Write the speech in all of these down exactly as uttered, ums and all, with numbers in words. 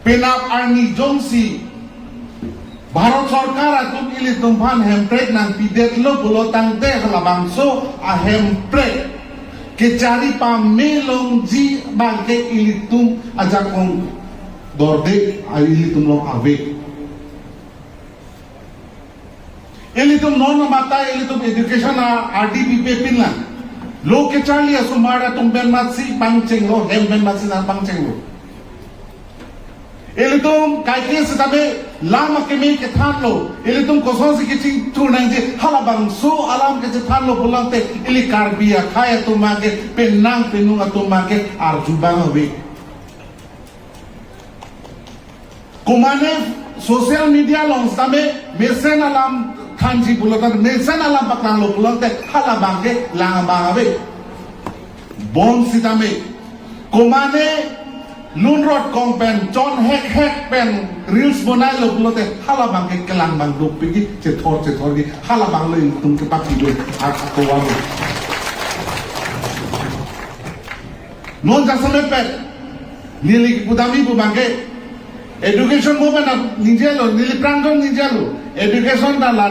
Penap arni jongsi Bharat Sorkar atum ilitum aphan hemprek nangpidetlo pulo tangte halabangso a hemprek kechari pame longji abangke ilitum ajakong dorde a ilitum along ave. Ilitum non matai ilitum education a R D P P pinlang. Lo kecharli asomar atum pen matsi pangchenglo, hem pen matsi nangpangchenglo. Ilitum kaike sitame lam akeme kethanlo. Ilitum kosonsi kechingthur nangji halabangso alam kechethanlo pulo tangte ili Karbi akhei atum abangke penang penung atum abangke arju abang ave. Komane social media along sitame mesen alam thanji pulo tangte, mesen alam paklanglo pulo tangte halabangke lang abang ave. Bonsitame komane lunrot kong pen chon hek hek pen reels bonailo pulo tangte halabangke kelang abang dopikji, chethor chethorji, halabanglo ilitum kepakidun a-, akowa lo. Non jasemet pen neli kipudamji pu abangke education movement ap ningjelo, neli prangdon ningjelo. Education ta la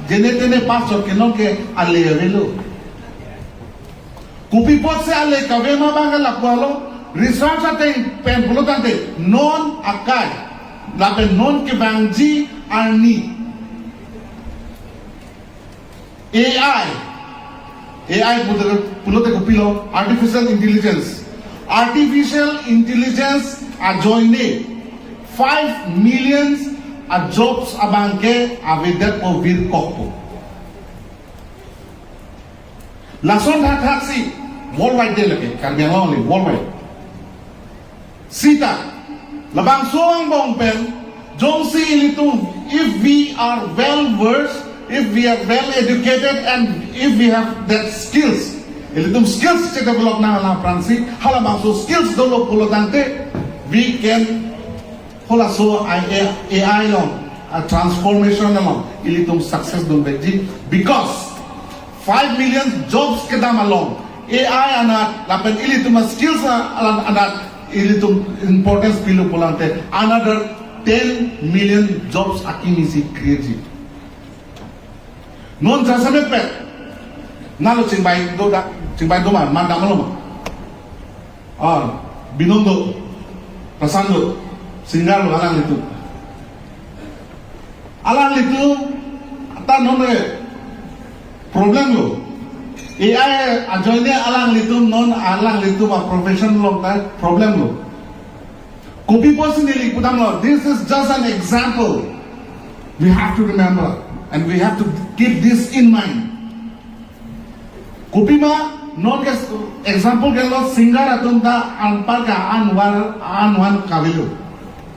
jene tene pass chot ke non ke ale avelo. Kopi apotsi ale kave ma abangke lapu alo, research ateng pen pulo tangte non akai lapen non kevangji arni A I, A I pulote, pulote kopilo, artificial intelligence. Artificial intelligence ajoine five million a jobs abangke avedetpo virkokpo. Lason thakthak si worldwide de lake, Karbi Anglong le worldwide. Sita, labangso angbong pen, jongsi ilitum, if we are well versed, if we are well educated, and if we have that skills, ilitum skills che develop nang alam aphrangsi, halabangso skills dolo pulo tangte, we can halaso A I, A I along, a transformation along, ilitum success dun vekji. Because five million jobs kedam along, A I anat, lapen ilitum a skills a-, alam anat, ilitum importance pilo pulo tangte, another ten million jobs akimi si create ji. Non jasemet pen, nalo chingbai do da, chingbai do ma, ma damlo ma. Ah, Binon do, Prasant do, singer lo alanglitum. Alanglitum, ta non re problem lo. A I ajoine alanglitum non alanglitum a profession along ta problem lo. Kopi apotsi neli pudamlo, this is just an example. We have to remember and we have to keep this in mind. Kopima non ke example ke lo singer atum ta anpar ke an-an, an-an kavelo.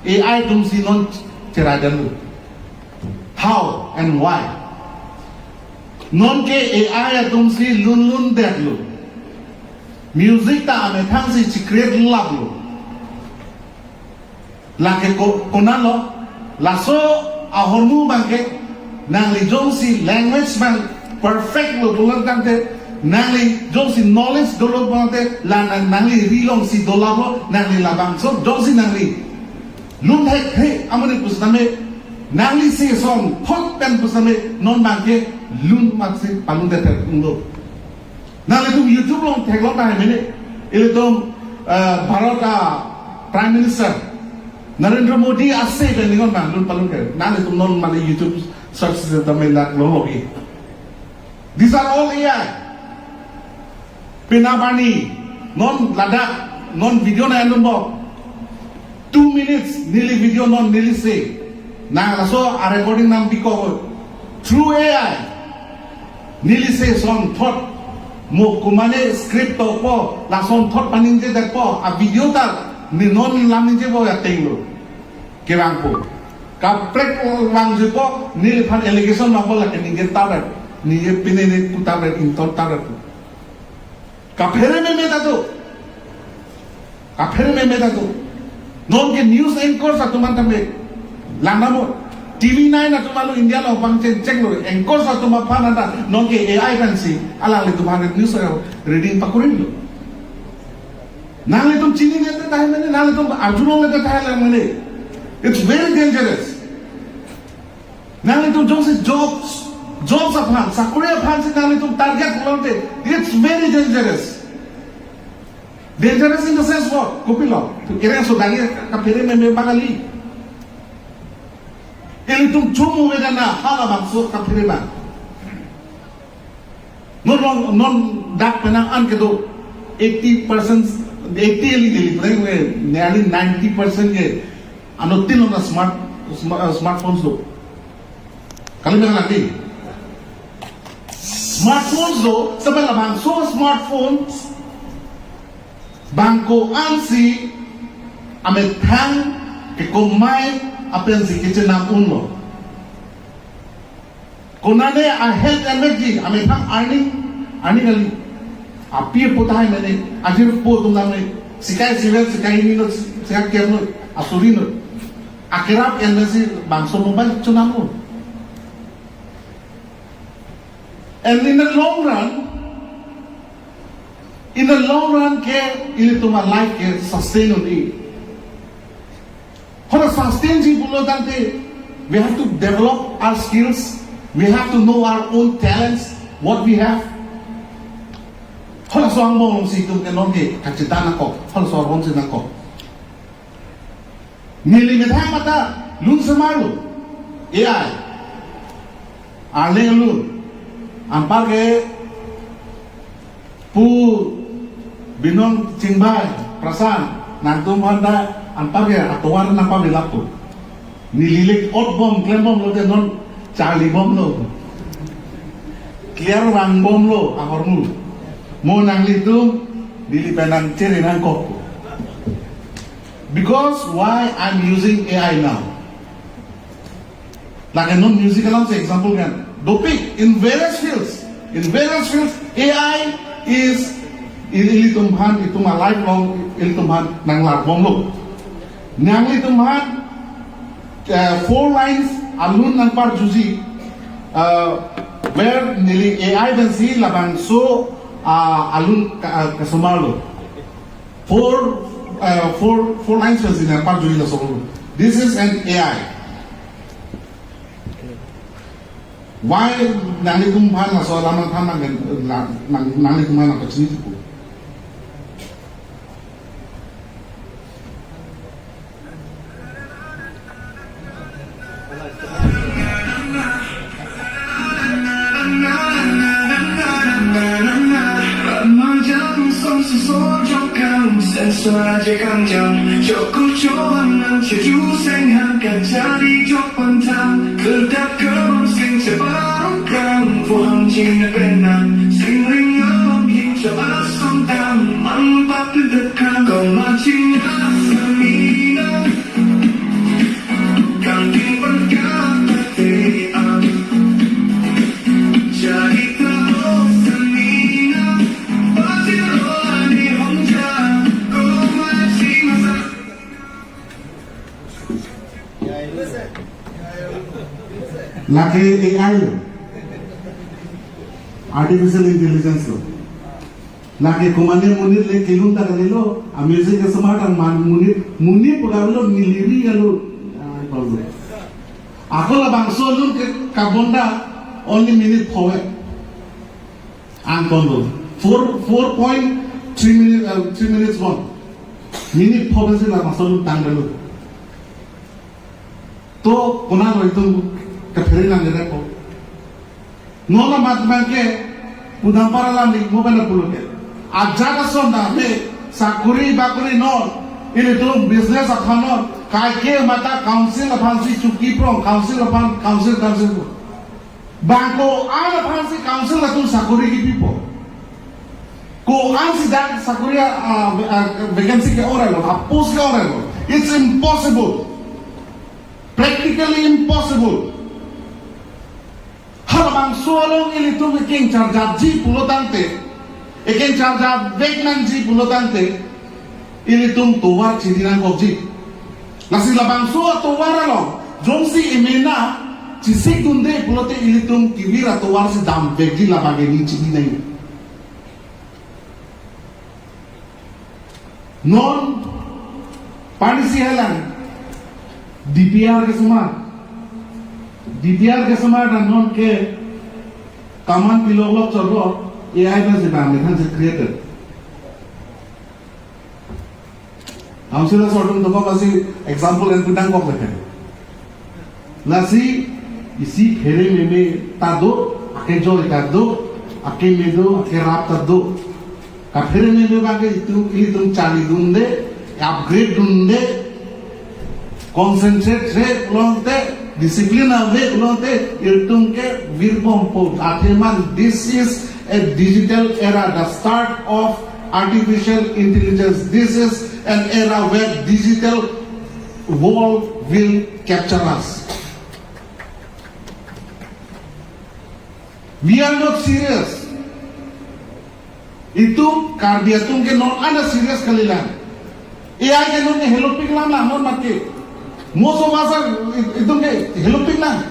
A I atum si non cheraidamlo. How and why? Non ke A I atum si lunlun detlo. Music ta amethang si chicreate laplo. Lake ko-, konatlo, laso ahormu abangke, nangli jongsi language abang perfect lo pulo tangte, nangli jongsi knowledge dolo pulo tangte, la nang-, nangli ri along si dolaplo, nangli labangso, jongsi nangli lun hek he, amonit pusitame, nangli se songthot pen pusitame, non abangke lun mat si palun det thek unglo. Nanglitum YouTube along theklong tahai mene. Ilitum, eh, Bharat a Prime Minister Narendra Modi ase pen ningon ma lun palun ke. Nanglitum non mane YouTube search setame lak longlo ke. These are all A I. Penap arni, non ladak, non video nang-endunbom. Two minutes, neli video non neli se. Nang laso a recording nangpikok. Through A I. Neli se songthot. Mo komane script tokpo, lasonthot paningjedetpo. A video ta, ne non lam ningjepo atenglo. Kevangpo. Kaprek vangjupo, neliphan allegation vangpo lake ningje taret. Ningje pine ne pu taret, ington taret. Kaphere meme ta do. Kaphere meme ta do. Non ke news anchors atum an tame. Langdamlo. T V nine atum alo India along pangcheng chenglo. Anchors atum aphan anta non ke A I pensi alanglitum aphan news reading pakurimlo. Nanglitum chinine tahai mene, nanglitum arjulongle tahai lang mene. It's very dangerous. Nanglitum jongsi jobs, jobs aphan, sakori aphan si nanglitum target pulote, it's very dangerous. Dangerous in the sense what? Kopilo, kereng so dangi kaphere meme bangali. Ilitum chumu medana halabangso kaphere bang. Non, non, non dak penang an kedo eighty percent, eighty eli eli, penang we, nearly ninety percent ke ano tin lona smart, smart, uh, smartphones do. Kali penang lagi. Smartphones do, sebelah bangso smartphones bang ko-ansi amethang kekomai apensi kechenam unlo. Konane a health and energy, amethang earning, earning ali. Api apo tahai mene, ajir po atum nang ne, sikai sivel, sikai hini no, sikai kiam no, asuri no. Akerap energy bangso mobile chunam lo. And in the long run, in the long run ke ilitum a life ke sustain un-e. Hala sustain ji pulo tangte, we have to develop our skills, we have to know our own talents, what we have. Halaso angbong si itum ke non ke kachethan nangkok, halaso aron si nangkok. Neli methang mata lun semarlo. A I. Arleng lun. Anpar ke Pu Binong Chingbai, Prasan, nangtum aphan ta anpar ke atovar nangpavilap po. Neli le ot bom, klem bomlo te non charli bomlo. Clear vang bomlo ahormu. Mo nanglitum, neli penang chere nangkok po. Because why I'm using A I now? Lake non music alongsi example kan. Dopik in various fields. In various fields, A I is il-, ilitum aphan, itum a lifelong, ilitum aphan nanglar bomlo. Nanglitum aphan, uh, four lines alun nangparjuji, uh, where neli A I pensi labangso, uh, alun ka-, uh, kasemarlo. Four, uh, four, four lines pensi nangparjuji laso. This is an A I. Why nanglitum aphan laso alam nangthan nang, nang, nang, nanglitum aphan nangpachini thupo? Lake A I lo. Artificial intelligence lo. Lake komane monit le kelun ta kalilo, a music ke smart ang man monit, monit pagalo niliri galo. Ako labangso alun ke kabonda only minute pho. Ang kondo. Four, four point three minute, uh, three minutes one. Minute pho pensi labangso alun tangdalo. To konatlo itum kaphere nang nere po. Non amat bangke udang para landi mo bana pulo ke. Ajak ason da me sakori bakori non. Ilitum business aphan non. Kaike mata council aphansi chuki prong, council aphan, council, council. Bang ko-an aphansi council atum sakori kipipo. Ko-ansi dak sakori a, a, a, vacancy ke-orlo, a post ke-orlo. It's impossible. Practically impossible. Halabangso along ilitum ekeng charjapji pulo tangte, ekeng charjap vek nangji pulo tangte, ilitum tovar chiri nangkokji. Lasi labangso atovar along, jongsi emena chisik dunde pulote ilitum kevir atovar si dam vekji labang ke ne chini nai. Non, panisi helang. DPR kesomar, DPR kesomar dan non ke kaman pilok lok chorlo, A I pen si bang methan si created. Hamsila sortum toko pasi example en pindang kok leken. Lasi isi phere meme ta do, ake joy ta do, ake me do, ake rap ta do. Kaphere meme bangke itum, itum charlidunde, upgrade dunde, concentrate re pulote, discipline ave pulote, itum ke virbompo. Atheman, this is a digital era, the start of artificial intelligence. This is an era where digital world will capture us. We are not serious. Itum Karbi atum ke non anda serious kalilang. A I ke non ke helopik lang lang non mati. Most of us are it- itum ke helopik lang.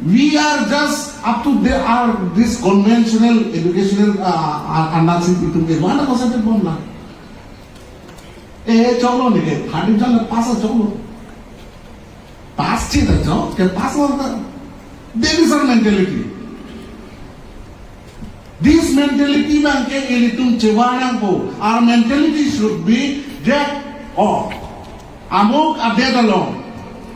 We are just up to the our this conventional educational uh, uh, another itum ke mana concentrate bom lang. Eh, choklo ne ke, third division le pass choklo. Pass chi ta chok, ke pass lo ta. That is our mentality. This mentality bangke ilitum chevanangpo. Our mentality should be that, oh, amuk adet along,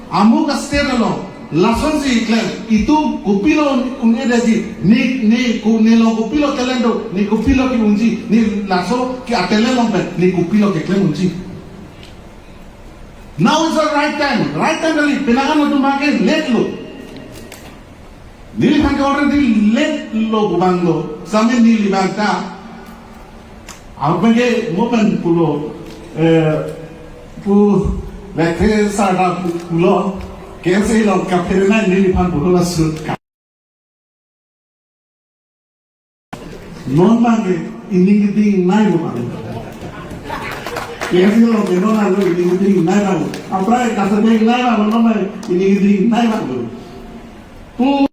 amuk astate along, lasonsi klem, itum kopilo un-edeji, ne, ne, ko, ne along kopilo talent do, ne kopilo ke-unji, ne laso ke-talent along pen, ne kopilo keklem unji. Now is the right time. Right time kali, penang an atum bangke late lo. Neliphan ke already late lo pu bang lo. Sami neli bang ta. Ahut pen ke mo pen pulo, eh, pu lekhe sar ta pu- pulo. Kesi lo kaphere nai neliphan pulo la sut ka. Non bangke ining keding nai mo bang. Kesi lo ke non alo ining keding nai bang. Apra kasa ding nai bang non bang ining keding nai bang. Pu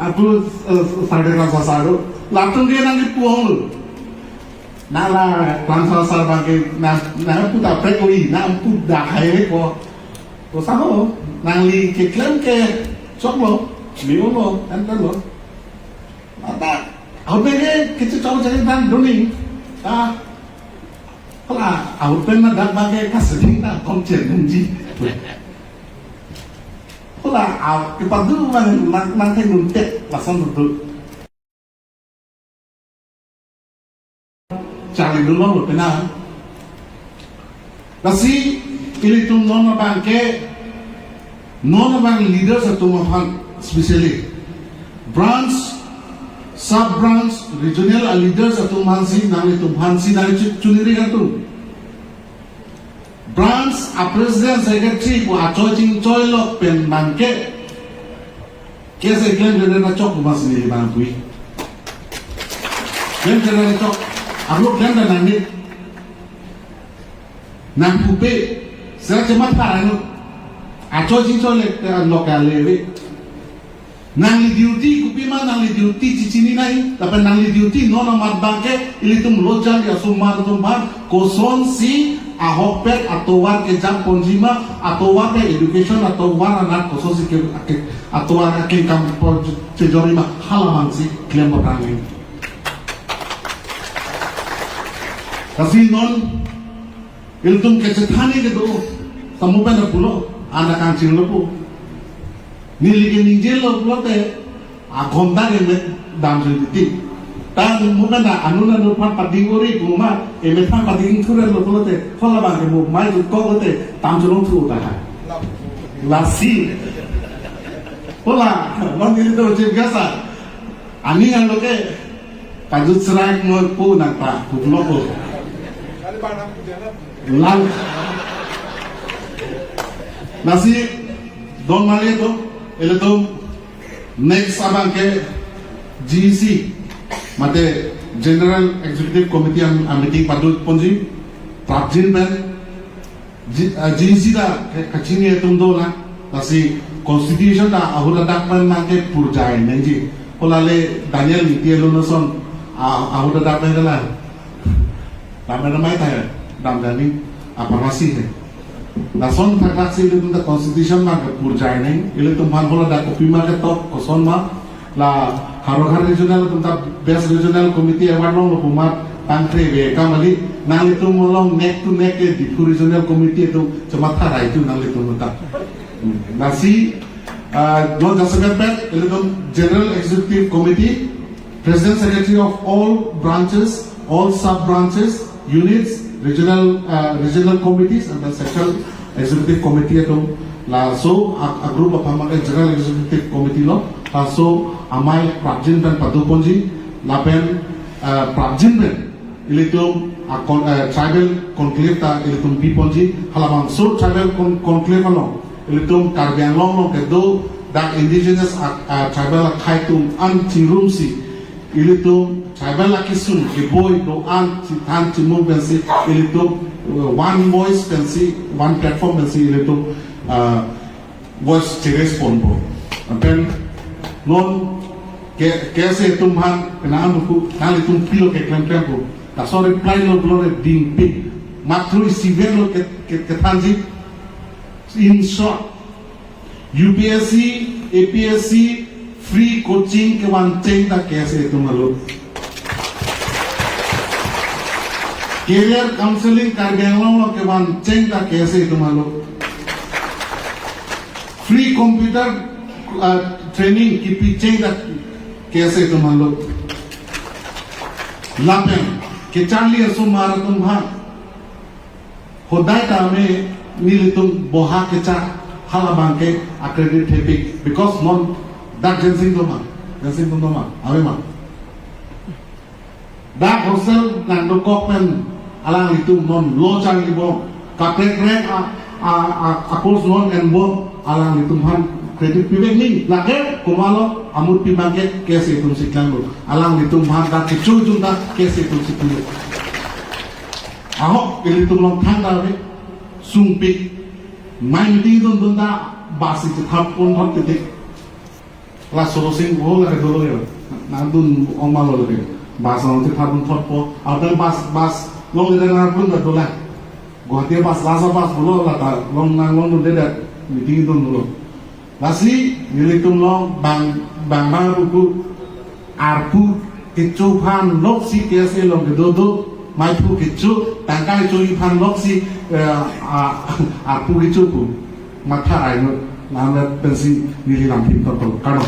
Aku eh, sarde kelang sasar do. Latum dia nang ipuong lo. Nala kelang sasar bangke na na puta prek oi na puta hai ko. Ko saho nangli keklem ke choklo, miolo, enten lo. Ata, ahut pen ke kecil chok jadi dan doni. Ah, hala, ahut pen na dak bangke kaseding na kom chen nungji. Hala, ah, kepadu man nang nang teng nuntek lason tutu. Charlidun lo penang. Lasi ilitum non abangke, non abang leaders atum aphan, specially branch, sub branch, regional leaders atum aphansi, nanglitum aphansi nangli chu- chuniri atum. Branch a president secretary pu achoi chingchoi lo pen bangke. Kesi klem klem na chok mas ni bang pui. Klem klem na chok. Aro klem na nangni. Nang pupe. Sera chemat parano. Achoi chingchoi le eh, lo ka leve. Nangli duty kopi ma nangli duty chechini nai, lapen nangli duty non amat bangke ilitum lojang ya sumar tum bang kosonsi ahokpet atovar kejak ponji ma, atovar ke education atovar anat kosonsi ke, ke atovar ke kam por chejori ma hala bangsi klem baprangi. Kasi non ilitum kechethan ke do, samu pen pulo, anda kangching lo pu. Neli ke ningje lo pulote, agonta ke me dam jun titi. Tan mo pen anun anun phan pading ori pu ma, e me phan pading thuren lo pulote, hola bang ke mo mai tu ko lote, tam chulong thu ta ha. Lasi. Hola, non neli to chief guest a. Ani ang lo ke, Kajut serak mo pu nang pa, pu lo pu. Lang. Lasi, don mali to, ilitum, next abangke G E C, mate General Executive Committee ang, ang meeting padut ponji, prapjin pen, G- ah, G E C ta ke- kachini atum do na, lasi constitution ta ahut adak pen nang ke purjai nangji. Hola le Daniel Niti alun ason, ah, ahut adak pen la. Dam era mai ta he, dam dani, apa masih he. Lason thakthak si ilitum ta constitution ma ke purjai neng, ilitum phan hola da kopi ma ke tok, koson ma, la Howraghat regional atum ta best regional committee award longlo pu ma tangkre ve kamali, nanglitum along neck to neck ke Diphu regional committee atum chematha rai tu nanglitum ta. Hmm. Lasi, ah, non jasemet pen, ilitum General Executive Committee, President Secretary of all branches, all sub branches, units, regional, uh, regional committees, and the Central Executive Committee atum laso a, a group aphan ma ke General Executive Committee lo, laso amei prapjin pen pado ponji, lapen, uh, prapjin pen ilitum a con-, uh, tribal conclave ta ilitum bi ponji, halabangso tribal con-, conclave along ilitum Karbi Anglong along kedo dak indigenous a, a tribal akhei atum an chingrum si, ilitum tribal akesung keboi do-an chethan chemung pensi ilitum, uh, one voice pensi, one platform pensi ilitum, uh, voice cheraise ponpo. Pen non ke, KSA atum aphan penang amuku nanglitum pilo keklem klempo. Laso reply lo pulo re dingpik. Matro isivet lo ke, ke, kethanji. In short, UPSC, APSC, free coaching kevan cheng ta KSA atum alo. Career counseling Karbi Anglong along kevan cheng ta KSA atum alo. Free computer, uh, training kipi cheng ta KSA atum alo. Lapen kecharli asomar atum aphan hodai tame nelitum boha kecha halabang ke a-credit thepik, because non dak Jensing atum ma, Jensing atum ma, ave ma. Dak hostel nangdokok pen alanglitum non lo charlibom, kaprek prek a, a, a, a course non enbom, alanglitum aphan credit pivek neli, lake komatlo amut pi abang ke KSA atum si klanglo, alanglitum aphan dak kecho atum ta KSA atum si pilo. Ahok, ilitum along thangta ave, sungpik, mai meeting dun dun ta bus si chethap pon thot titik. Laso lo sing ho lake dolo ya. Nangdun ong ma lo lake. Bus along chethap dun thotpo. Apen bus, bus longledet nangdun ta dolang. Guwahati bus, laso bus pulo lata long nanglong dundedet, meeting dun dolo. Lasi nelitum along bang, bang bang puku arpu kecho aphan lok si KSA along kedo do, maiphu kecho, tangka kecho aphan lok si, eh, a, arpu kecho pu matha rai no, lam rat pensi neli lam pin tok tok. Kardom.